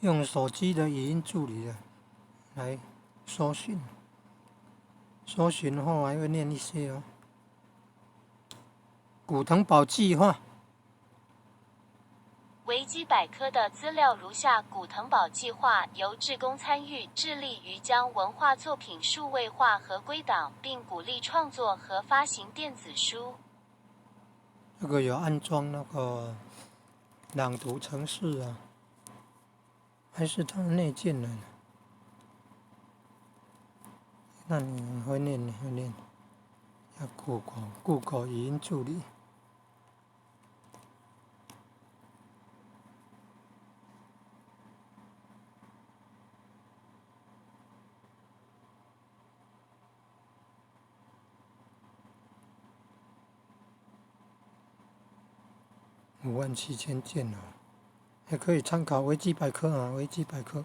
用手機的語音助理啊來搜尋，搜尋後還會念一些哦。古騰堡計劃。維基百科的資料如下：古騰堡計劃由志工參與，致力於將文化作品數位化和歸檔，並鼓勵創作和發行電子書。這個有安裝那個朗讀程式啊，還是它內建的？那你會念，你會念，要 Google 語音助理。57,000件哦，還可以參考維基百科啊，維基百科。